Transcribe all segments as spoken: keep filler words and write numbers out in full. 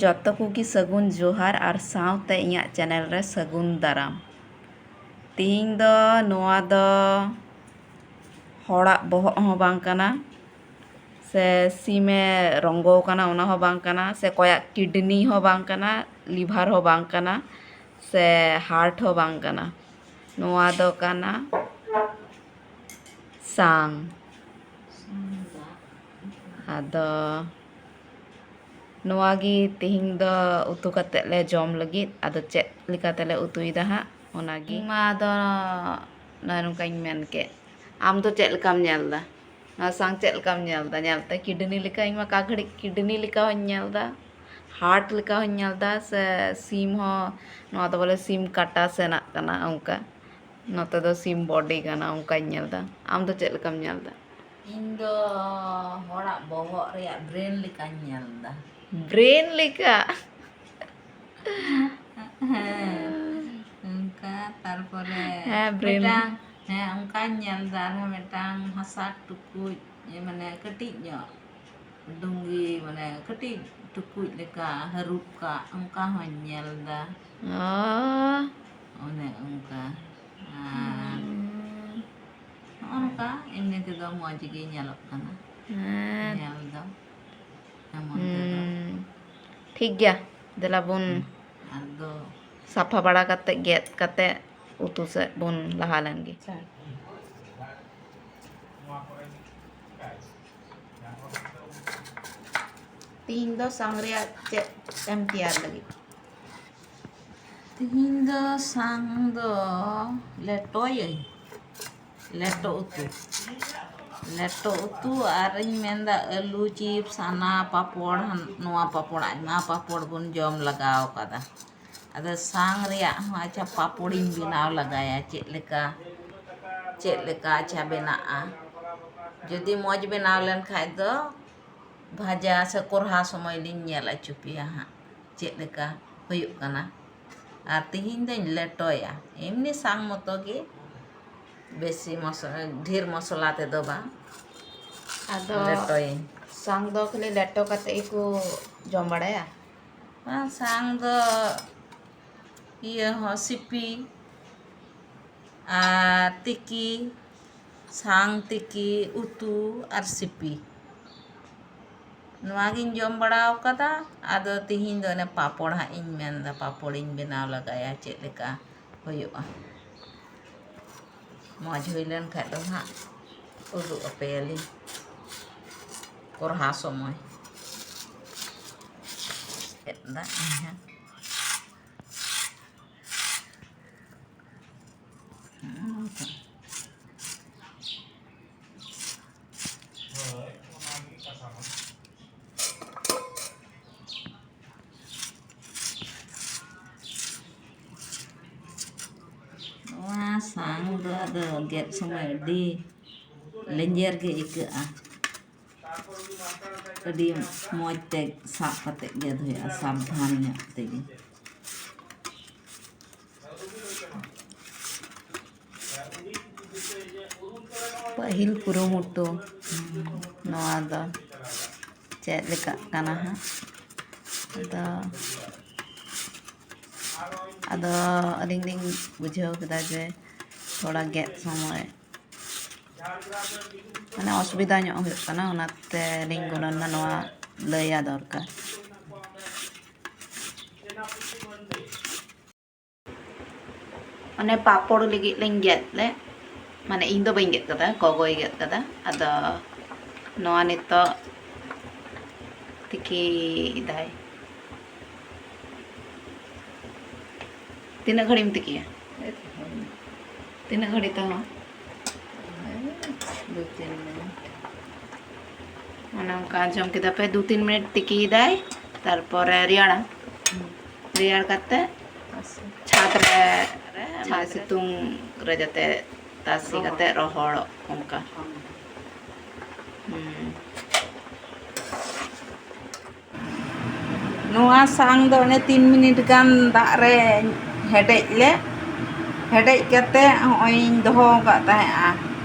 ᱡᱚᱛᱚ ᱠᱚᱜᱮ ᱥᱟᱹᱜᱩᱱ ᱡᱚᱦᱟᱨ ᱟᱨ ᱥᱟᱶᱛᱮ ᱤᱧᱟᱹᱜ ᱪᱮᱱᱮᱞ ᱨᱮ ᱥᱟᱹᱜᱩᱱ ᱫᱟᱨᱟᱢ᱾ ᱛᱤᱦᱤᱧ ᱫᱚ ᱱᱚᱣᱟ ᱫᱚ ᱦᱚᱲᱟᱜ ᱵᱚᱦᱚᱜ ᱦᱚᱸ ᱵᱟᱝ ᱠᱟᱱᱟ, ᱥᱮ ᱥᱤᱢᱮ ᱨᱚᱝᱜᱚ ᱠᱟᱱᱟ, ᱚᱱᱟ ᱦᱚᱸ ᱵᱟᱝ ᱠᱟᱱᱟ, ᱥᱮ ᱚᱠᱚᱭᱟᱜ ᱠᱤᱰᱱᱤ ᱦᱚᱸ ᱵᱟᱝ ᱠᱟᱱᱟ, ᱞᱤᱵᱷᱟᱨ ᱦᱚᱸ ᱵᱟᱝ ᱠᱟᱱᱟ, ᱥᱮ ᱦᱟᱨᱴ ᱦᱚᱸ ᱵᱟᱝ ᱠᱟᱱᱟ᱾ ᱱᱚᱣᱟ ᱫᱚ ᱠᱟᱱᱟ ᱥᱟᱝ᱾ ᱟᱫᱚ ᱱᱚᱣᱟ ᱜᱮ ᱛᱮᱦᱮᱧ ᱫᱚ ᱩᱛᱩ ᱠᱟᱛᱮᱫ ᱞᱮ ᱡᱚᱢ ᱞᱟᱹᱜᱤᱫ᱾ ᱟᱫᱚ ᱪᱮᱫ ᱞᱮᱠᱟ ᱛᱮᱞᱮ ᱩᱛᱩᱭᱮᱫᱟ ᱦᱟᱸᱜ, ᱚᱱᱟ ᱜᱮ᱾ ᱤᱧ ᱢᱟ ᱟᱫᱚ ᱱᱚᱜᱼᱚᱭ ᱱᱚᱝᱠᱟᱧ ᱢᱮᱱ ᱠᱮᱫ᱾ ᱟᱢ ᱫᱚ ᱪᱮᱫ ᱞᱮᱠᱟᱢ ᱧᱮᱞ ᱮᱫᱟ? ᱱᱚᱣᱟ ᱥᱟᱝ ᱪᱮᱫ ᱞᱮᱠᱟᱢ ᱧᱮᱞ ᱮᱫᱟ? ᱧᱮᱞ ᱛᱮ ᱠᱤᱰᱱᱤ ᱞᱮᱠᱟ, ᱤᱧ ᱢᱟ ᱚᱠᱟ ᱜᱷᱟᱹᱲᱤᱡ ᱠᱤᱰᱱᱤ ᱞᱮᱠᱟ ᱦᱚᱸᱧ ᱧᱮᱞ ᱮᱫᱟ, ᱦᱟᱨᱴ ᱞᱮᱠᱟ ᱦᱚᱸᱧ ᱧᱮᱞ ᱮᱫᱟ, ᱥᱮ ᱥᱤᱢ ᱦᱚᱸ, ᱱᱚᱣᱟ ᱫᱚ ᱵᱚᱞᱮ ᱥᱤᱢ ᱠᱟᱴᱟ ᱥᱮᱱᱟᱜ ᱠᱟᱱᱟ, ᱚᱱᱠᱟ᱾ ᱱᱚᱛᱮ ᱫᱚ ᱥᱤᱢ ᱵᱚᱰᱤ ᱠᱟᱱᱟ, ᱚᱱᱠᱟᱧ ᱧᱮᱞ ᱮᱫᱟ᱾ ᱟᱢ ᱫᱚ ᱪᱮᱫ ᱞᱮᱠᱟᱢ ᱧᱮᱞ ᱮᱫᱟ? ᱤᱧ ᱫᱚ ᱦᱚᱲᱟᱜ ᱵᱚᱦᱚᱜ ᱨᱮᱭᱟᱜ ᱵᱨᱮᱱ ᱞᱮᱠᱟᱧ ᱧᱮᱞ ᱮᱫᱟ᱾ ᱵᱨᱮᱱ ᱞᱮᱠᱟ? ᱦᱮᱸ, ᱚᱱᱠᱟ᱾ ᱛᱟᱨᱯᱚᱨᱮ ᱦᱮᱸ, ᱵᱨᱮᱱ᱾ ᱢᱤᱫᱴᱟᱝ, ᱦᱮᱸ, ᱚᱱᱠᱟᱧ ᱧᱮᱞ ᱮᱫᱟ᱾ ᱟᱨᱦᱚᱸ ᱢᱤᱫᱴᱟᱝ ᱦᱟᱥᱟ ᱴᱩᱠᱩᱡ, ᱢᱟᱱᱮ ᱠᱟᱹᱴᱤᱡ ᱧᱚᱜ ᱰᱩᱝᱜᱤ, ᱢᱟᱱᱮ ᱠᱟᱹᱴᱤᱡ ᱴᱩᱠᱩᱡ ᱞᱮᱠᱟ ᱦᱟᱹᱨᱩᱵ ᱠᱟᱜ, ᱚᱱᱠᱟ ᱦᱚᱸᱧ ᱧᱮᱞ ᱮᱫᱟ᱾ ᱚ᱾ ᱚᱱᱮ ᱚᱱᱠᱟ᱾ ᱟᱨ ᱦᱩᱸ᱾ ᱱᱚᱜᱼᱚ ᱱᱚᱝᱠᱟ ᱮᱢᱱᱤ ᱛᱮᱫᱚ ᱢᱚᱡᱽ ᱜᱮ ᱧᱮᱞᱚᱜ ᱠᱟᱱᱟ᱾ ᱦᱮᱸ᱾ ᱧᱮᱞ ᱫᱚ ᱮᱢᱚᱱ ᱛᱮᱫᱚ᱾ ᱦᱩᱸ᱾ ᱴᱷᱤᱠ ᱜᱮᱭᱟ, ᱫᱮᱞᱟ ᱵᱚᱱ ᱦᱩᱸ᱾ ᱟᱫᱚ ᱥᱟᱯᱷᱟ ᱵᱟᱲᱟ ᱠᱟᱛᱮ, ᱜᱮᱫ ᱠᱟᱛᱮ ᱩᱛᱩ ᱥᱮᱫ ᱵᱚᱱ ᱞᱟᱦᱟ ᱞᱮᱱ ᱜᱮ᱾ ᱟᱪᱪᱷᱟ᱾ ᱛᱤᱦᱤᱧ ᱫᱚ ᱥᱟᱝ ᱨᱮᱭᱟᱜ ᱪᱮᱫ ᱮᱢ ᱛᱮᱭᱟᱨ ᱞᱟᱹᱜᱤᱫ? ᱛᱤᱦᱤᱧ ᱫᱚ ᱥᱟᱝ ᱫᱚ ᱞᱮᱴᱚᱭᱟᱹᱧ, ᱞᱮᱴᱚ ᱩᱛᱩ, ᱞᱮᱴᱚ ᱩᱛᱩ᱾ ᱟᱨᱤᱧ ᱢᱮᱱᱫᱟ ᱟᱹᱞᱩ ᱪᱤᱯᱥ, ᱦᱟᱱᱟ ᱯᱟᱯᱚᱲ, ᱦᱟᱱ-, ᱱᱚᱣᱟ ᱯᱟᱯᱚᱲ, ᱟᱭᱢᱟ ᱯᱟᱯᱚᱲ ᱵᱚᱱ ᱡᱚᱢ ᱞᱟᱜᱟᱣ ᱠᱟᱫᱟ᱾ ᱟᱫᱚ ᱥᱟᱝ ᱨᱮᱭᱟᱜ ᱦᱚᱸ ᱟᱪᱪᱷᱟ ᱯᱟᱯᱚᱲᱤᱧ ᱵᱮᱱᱟᱣ ᱞᱟᱜᱟᱭᱟ, ᱪᱮᱫ ᱞᱮᱠᱟ, ᱪᱮᱫ ᱞᱮᱠᱟ ᱟᱪᱪᱷᱟ ᱵᱮᱱᱟᱜᱼᱟ᱾ ᱡᱩᱫᱤ ᱢᱚᱡᱽ ᱵᱮᱱᱟᱣ ᱞᱮᱱ ᱠᱷᱟᱡ ᱫᱚ ᱵᱷᱟᱡᱟ ᱥᱮ ᱠᱚᱨᱦᱟ ᱥᱚᱢᱚᱭ ᱞᱤᱧ ᱧᱮᱞ ᱦᱚᱪᱚ ᱯᱮᱭᱟ ᱦᱟᱸᱜ ᱪᱮᱫ ᱞᱮᱠᱟ ᱦᱩᱭᱩᱜ ᱠᱟᱱᱟ᱾ ᱟᱨ ᱛᱤᱦᱤᱧ ᱫᱚᱧ ᱞᱮᱴᱚᱭᱟ, ᱮᱢᱱᱤ ᱥᱟᱝ ᱢᱚᱛᱚ ᱜᱮ, ᱵᱮᱥᱤ ᱢᱚᱥ-, ᱰᱷᱮᱨ ᱢᱚᱥᱞᱟ ᱛᱮᱫᱚ ᱵᱟᱝ᱾ ᱟᱫᱚ ᱞᱮᱴᱚᱭᱟᱹᱧ᱾ ᱥᱟᱝ ᱫᱚ ᱠᱷᱟᱹᱞᱤ ᱞᱮᱴᱚ ᱠᱟᱛᱮ ᱜᱮᱠᱚ ᱡᱚᱢ ᱵᱟᱲᱟᱭᱟ? ᱥᱟᱝ ᱫᱚ ᱤᱭᱟᱹ ᱦᱚᱸ ᱥᱤᱯᱤ ᱟᱨ ᱛᱤᱠᱤ, ᱥᱟᱝ ᱛᱤᱠᱤ, ᱩᱛᱩ ᱟᱨ ᱥᱤᱯᱤ᱾ ᱱᱚᱣᱟ ᱜᱤᱧ ᱡᱚᱢ ᱵᱟᱲᱟ ᱟᱠᱟᱫᱟ᱾ ᱟᱫᱚ ᱛᱤᱦᱤᱧ ᱫᱚ ᱚᱱᱮ ᱯᱟᱯᱚᱲ ᱦᱟᱸᱜ ᱤᱧ ᱢᱮᱱᱫᱟ, ᱯᱟᱯᱚᱲᱤᱧ ᱵᱮᱱᱟᱣ ᱞᱟᱜᱟᱭᱟ, ᱪᱮᱫ ᱞᱮᱠᱟ ᱦᱩᱭᱩᱜᱼᱟ᱾ ᱢᱚᱡᱽ ᱦᱩᱭ ᱞᱮᱱ ᱠᱷᱟᱡ ᱫᱚ ᱦᱟᱸᱜ ᱩᱫᱩᱜ ᱟᱯᱮᱭᱟᱞᱤᱧ ᱠᱚᱨᱦᱟ ᱥᱚᱢᱚᱭ᱾ ᱪᱮᱫ ᱫᱟᱜ ᱤᱧ ᱦᱟᱸᱜ᱾ ᱱᱚᱣᱟ ᱥᱟᱝ ᱫᱚ ᱟᱫᱚ ᱜᱮᱫ ᱥᱚᱢᱚᱭ ᱟᱹᱰᱤ ᱞᱮᱸᱡᱮᱨ ᱜᱮ ᱟᱹᱭᱠᱟᱹᱜᱼᱟ᱾ ᱟᱹᱰᱤ ᱢᱚᱡᱽ ᱛᱮ ᱥᱟᱵ ᱠᱟᱛᱮ ᱜᱮᱫ ᱦᱩᱭᱩᱜᱼᱟ, ᱥᱟᱵᱫᱷᱟᱱ ᱧᱚᱜ ᱛᱮᱜᱮ᱾ ᱯᱟᱹᱦᱤᱞ ᱠᱩᱨᱩᱢᱩᱴᱩ ᱱᱚᱣᱟ ᱫᱚ ᱪᱮᱫ ᱞᱮᱠᱟᱜ ᱠᱟᱱᱟ ᱦᱟᱸᱜ᱾ ᱟᱫᱚ, ᱟᱫᱚ ᱟᱹᱞᱤᱧ ᱞᱤᱧ ᱵᱩᱡᱷᱟᱹᱣ ᱠᱮᱫᱟ ᱡᱮ ᱛᱷᱚᱲᱟ ᱜᱮᱫ ᱥᱚᱢᱚᱭ ᱢᱟᱱᱮ ᱚᱥᱩᱵᱤᱫᱷᱟ ᱧᱚᱜ ᱦᱩᱭᱩᱜ ᱠᱟᱱᱟ, ᱚᱱᱟᱛᱮ ᱞᱤᱧ ᱜᱩᱱᱟᱹᱱ ᱮᱫᱟ ᱱᱚᱣᱟ ᱞᱟᱹᱭᱟ ᱫᱚᱨᱠᱟᱨ᱾ ᱚᱱᱮ ᱯᱟᱯᱚᱲ ᱞᱟᱹᱜᱤᱫ ᱞᱤᱧ ᱜᱮᱫ ᱞᱮᱫ, ᱢᱟᱱᱮ ᱤᱧ ᱫᱚ ᱵᱟᱹᱧ ᱜᱮᱫ ᱠᱟᱫᱟ, ᱜᱚᱜᱚᱭ ᱜᱮᱫ ᱠᱟᱫᱟ᱾ ᱟᱫᱚ ᱱᱚᱣᱟ ᱱᱤᱛᱚᱜ ᱛᱤᱠᱤᱭᱮᱫᱟᱭ᱾ ᱛᱤᱱᱟᱹᱜ ᱜᱷᱟᱹᱲᱤᱡ ᱮᱢ ᱛᱤᱠᱤᱭᱟ? ᱛᱤᱱᱟᱹᱜ ᱜᱷᱟᱹᱲᱤᱡ ᱛᱟᱦᱚᱸ? ᱫᱩ ᱛᱤᱱ ᱢᱤᱱᱤᱴ᱾ ᱚᱱᱮ ᱚᱱᱠᱟ ᱟᱸᱡᱚᱢ ᱠᱮᱫᱟ ᱯᱮ, ᱫᱩ ᱛᱤᱱ ᱢᱤᱱᱤᱴ ᱛᱤᱠᱤᱭᱮᱫᱟᱭ, ᱛᱟᱨᱯᱚᱨᱮ ᱨᱮᱭᱟᱲᱟ᱾ ᱨᱮᱭᱟᱲ ᱠᱟᱛᱮ ᱪᱷᱟᱸᱫᱽ ᱨᱮ, ᱪᱷᱟᱸᱫᱽ ᱨᱮ ᱥᱤᱛᱩᱝ ᱨᱮ ᱡᱟᱛᱮ ᱛᱟᱥᱮ ᱠᱟᱛᱮ ᱨᱚᱦᱚᱲᱚᱜ ᱚᱱᱠᱟ᱾ ᱦᱩᱸ᱾ ᱱᱚᱣᱟ ᱥᱟᱝ ᱫᱚ ᱚᱱᱮ ᱛᱤᱱ ᱢᱤᱱᱤᱴ ᱜᱟᱱ ᱫᱟᱜ ᱨᱮ ᱦᱮᱰᱮᱡ ᱞᱮ, ᱦᱮᱰᱮᱡ ᱠᱟᱛᱮ ᱦᱚᱸᱜᱼᱚᱭ ᱤᱧ ᱫᱚᱦᱚ ᱟᱠᱟᱫ ᱛᱟᱦᱮᱸᱫᱼᱟ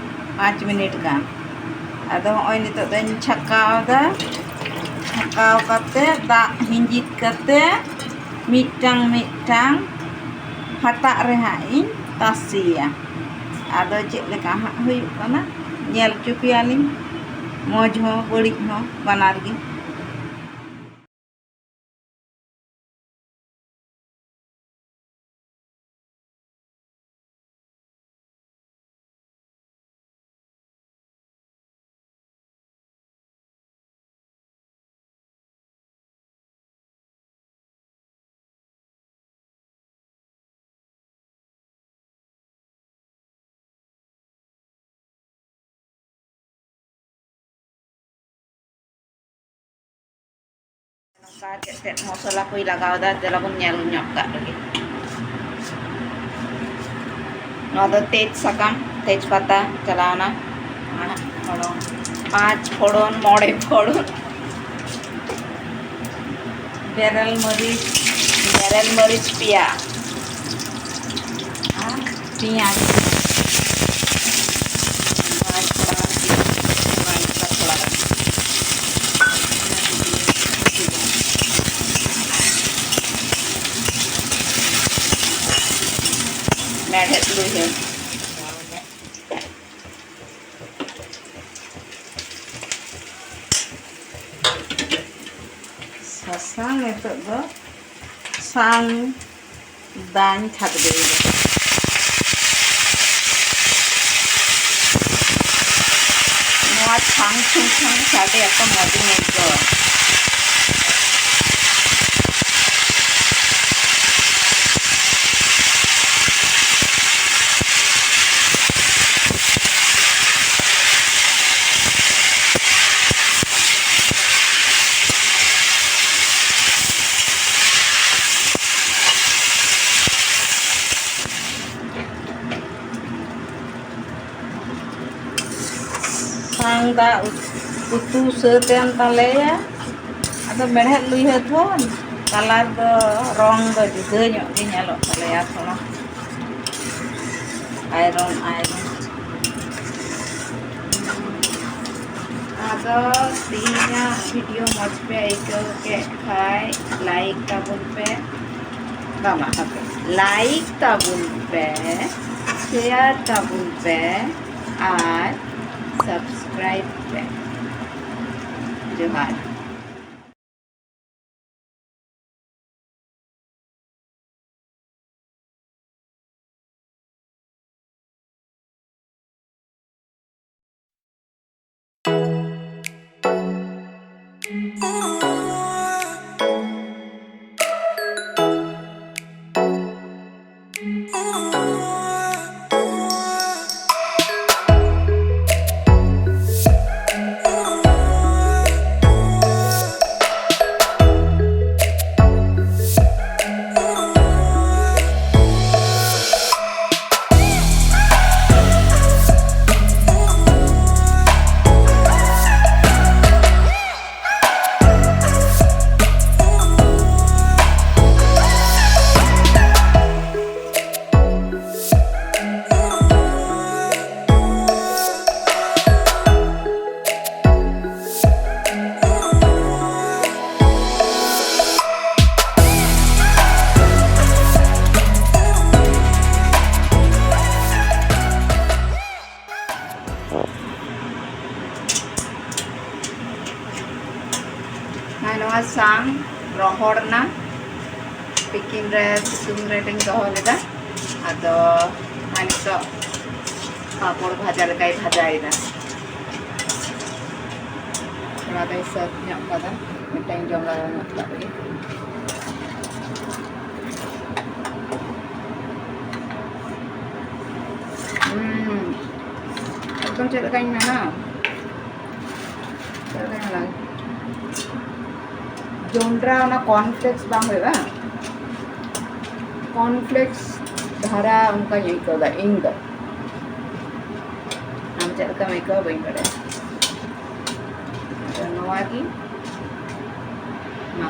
ᱯᱟᱸᱪ ᱢᱤᱱᱤᱴ ᱜᱟᱱ᱾ ᱟᱫᱚ ᱦᱚᱸᱜᱼᱚᱭ ᱱᱤᱛᱚᱜ ᱫᱚᱧ ᱪᱷᱟᱸᱠᱟᱣ ᱮᱫᱟ, ᱪᱷᱟᱸᱠᱟᱣ ᱯᱷᱟᱸᱠᱟᱣ ᱠᱟᱛᱮ, ᱫᱟᱜ ᱦᱤᱸᱡᱤᱫ ᱠᱟᱛᱮ, ᱢᱤᱫᱴᱟᱝ ᱢᱤᱫᱴᱟᱝ ᱦᱟᱴᱟᱜ ᱨᱮ ᱦᱟᱸᱜ ᱤᱧ ᱛᱟᱥᱮᱭᱟ᱾ ᱟᱫᱚ ᱪᱮᱫ ᱞᱮᱠᱟ ᱦᱟᱸᱜ ᱦᱩᱭᱩᱜ ᱠᱟᱱᱟ, ᱧᱮᱞ ᱦᱚᱪᱚ ᱯᱮᱭᱟᱞᱤᱧ᱾ ᱢᱚᱡᱽ ᱦᱚᱸ ᱵᱟᱹᱲᱤᱡ ᱦᱚᱸ ᱵᱟᱱᱟᱨ ᱜᱮ᱾ ᱱᱚᱝᱠᱟ ᱪᱮᱫ ᱪᱮᱫ ᱢᱚᱥᱞᱟ ᱠᱚᱭ ᱞᱟᱜᱟᱣ ᱮᱫᱟ, ᱫᱮᱞᱟ ᱵᱚᱱ ᱧᱮᱞ ᱧᱚᱜ ᱠᱟᱜ ᱞᱮᱜᱮ᱾ ᱱᱚᱣᱟ ᱫᱚ ᱛᱮᱡᱽ ᱥᱟᱠᱟᱢ, ᱛᱮᱡᱽ ᱯᱟᱛᱟ ᱪᱟᱞᱟᱣᱱᱟ, ᱟᱨ ᱯᱷᱚᱲᱚᱱ, ᱯᱟᱸᱪ ᱯᱷᱚᱲᱚᱱ, ᱢᱚᱬᱮ ᱯᱷᱚᱲᱚᱱ, ᱵᱮᱨᱮᱞ ᱢᱟᱹᱨᱤᱪ, ᱵᱮᱨᱮᱞ ᱢᱟᱹᱨᱤᱪ ᱯᱮᱭᱟ, ᱟᱨ ᱯᱮᱸᱭᱟᱡᱽ, ᱯᱮᱸᱭᱟᱡᱽ ᱛᱷᱚᱲᱟ ᱜᱟᱱ, ᱯᱮᱸᱭᱟᱡᱽ ᱛᱷᱚᱲᱟ ᱜᱟᱱ᱾ ᱢᱮᱲᱦᱮᱫ ᱞᱩᱭᱦᱟᱹ᱾ ᱥᱟᱥᱟᱝ ᱱᱤᱛᱚᱜ ᱫᱚ ᱥᱟᱝ ᱫᱟᱧ ᱠᱷᱟᱫᱽᱞᱮᱭᱮᱫᱟ᱾ ᱱᱚᱣᱟ ᱪᱷᱟᱝ ᱪᱷᱩᱝ ᱪᱷᱟᱝ ᱥᱟᱰᱮ ᱮᱛᱚ ᱢᱚᱡᱽ ᱤᱧ ᱟᱹᱭᱠᱟᱹᱣᱟ᱾ ᱥᱟᱝ ᱫᱟᱜ ᱩᱛᱩ ᱥᱟᱹᱛ ᱮᱱ ᱛᱟᱞᱮᱭᱟ᱾ ᱟᱫᱚ ᱢᱮᱲᱦᱮᱫ ᱞᱩᱭᱦᱟᱹ ᱛᱚ, ᱠᱟᱞᱟᱨ ᱫᱚ, ᱨᱚᱝ ᱫᱚ ᱡᱩᱫᱟᱹ ᱧᱚᱜ ᱜᱮ ᱧᱮᱞᱚᱜ ᱛᱟᱞᱮᱭᱟ ᱛᱷᱚᱲᱟ᱾ Iron, iron. ᱟᱫᱚ ᱛᱮᱦᱮᱧᱟᱜ ᱵᱷᱤᱰᱤᱭᱳ ᱢᱚᱡᱽ ᱯᱮ ᱟᱹᱭᱠᱟᱹᱣ ᱠᱮᱫ ᱠᱷᱟᱡ, ᱞᱟᱭᱤᱠ ᱛᱟᱵᱚᱱ ᱯᱮ, ᱵᱟᱝᱟ, ᱦᱟᱯᱮ, ᱞᱟᱭᱤᱠ ᱛᱟᱵᱚᱱ ᱯᱮ, ᱥᱮᱭᱟᱨ ᱛᱟᱵᱚᱱ ᱯᱮ ᱟᱨ ᱥᱟᱵᱥᱠᱨᱟᱭᱤᱵ ᱯᱮ᱾ ᱡᱚᱦᱟᱨ᱾ ᱦᱮᱸ, ᱱᱚᱣᱟ ᱥᱟᱝ ᱨᱚᱦᱚᱲ ᱮᱱᱟ, ᱛᱤᱠᱤᱱ ᱨᱮ ᱥᱤᱛᱩᱝ ᱨᱮ ᱫᱚᱦᱚ ᱞᱮᱫᱟ᱾ ᱟᱫᱚ ᱱᱤᱛᱚᱜ ᱯᱟᱯᱚᱲ ᱵᱷᱟᱡᱟ ᱞᱮᱠᱟᱭ ᱵᱷᱟᱡᱟᱭᱮᱫᱟ᱾ ᱛᱷᱚᱲᱟ ᱫᱚᱭ ᱥᱟᱹᱛ ᱧᱚᱜ ᱠᱟᱫᱟ, ᱢᱤᱫᱴᱟᱝ ᱡᱚᱢ ᱞᱟᱜᱟᱣ ᱧᱚᱜ ᱠᱟᱜ ᱞᱮᱜᱮ᱾ ᱦᱩᱸ, ᱮᱠᱫᱚᱢ ᱪᱮᱫ ᱞᱮᱠᱟᱧ ᱢᱮᱱᱟ, ᱪᱮᱫ ᱞᱮᱠᱟᱧ ᱢᱮᱱᱟ, ᱡᱚᱱᱰᱨᱟ ᱚᱱᱟ cornflakes ᱵᱟᱝ ᱦᱩᱭᱩᱜᱼᱟ, cornflakes ᱫᱷᱟᱨᱟ ᱚᱱᱠᱟᱧ ᱟᱹᱭᱠᱟᱹᱣᱫᱟ ᱤᱧ ᱫᱚ᱾ ᱟᱢ ᱪᱮᱫ ᱞᱮᱠᱟᱢ ᱟᱹᱭᱠᱟᱹᱣᱟ ᱵᱟᱹᱧ ᱵᱟᱲᱟᱭᱟ᱾ ᱟᱫᱚ ᱱᱚᱣᱟ ᱜᱮ ᱢᱟ᱾